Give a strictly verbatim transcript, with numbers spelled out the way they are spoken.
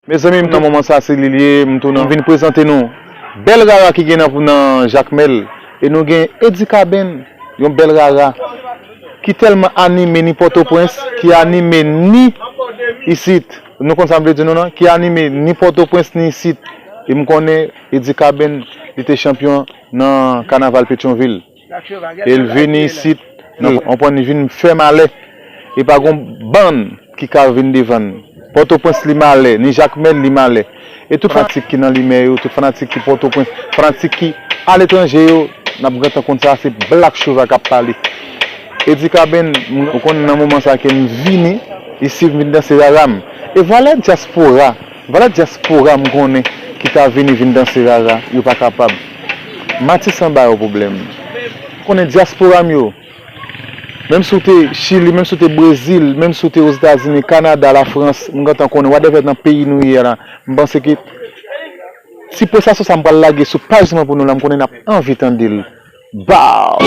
Mezanmi, m nan moman sa se li l ye, m tounen vin prezante nou bèl rara ki gen nan, nan Jakmèl. E nou gen Eddy Caben, yon bèl rara ki tèlman anime ni Pòtoprens, ki anime ni isit. Nou konn sa m vle di nou nan, ki anime ni Pòtoprens ni isit. E m konnen Eddy Caben, li te chanpyon nan kanaval Petyonvil. E l vini isit, nan, konprann, li vin fè malè. E pa gon bann ki ka vin devan l. Pòtoprens li malè, ni Jakmèl li malè. E tout fanatik ki nan limè yo, tout fanatik ki Pòtoprens, fanatik ki aletranje yo, n ap gentan konn sa, se Black Chouva k ap pale. Eddy Caben, m, ou konn nan moman sa ke m vini, isi m vin danse rara m. E vwala dyaspora, vwala dyaspora m konnen ki ka vini vin danse rara, yo pa kapab. Matisan ba yo pwoblèm. Konnen dyaspora m yo, menm si w te Chili, menm si w te Brezil, menm si w te Ozetazini, Kanada, Lafrans, m gentan konnen, whatever nan peyi nou ye la, m panse ke ti prestasyon sa m pral lage sou paj mwen pou nou la, m konnen n ap anvi tande l. Bow!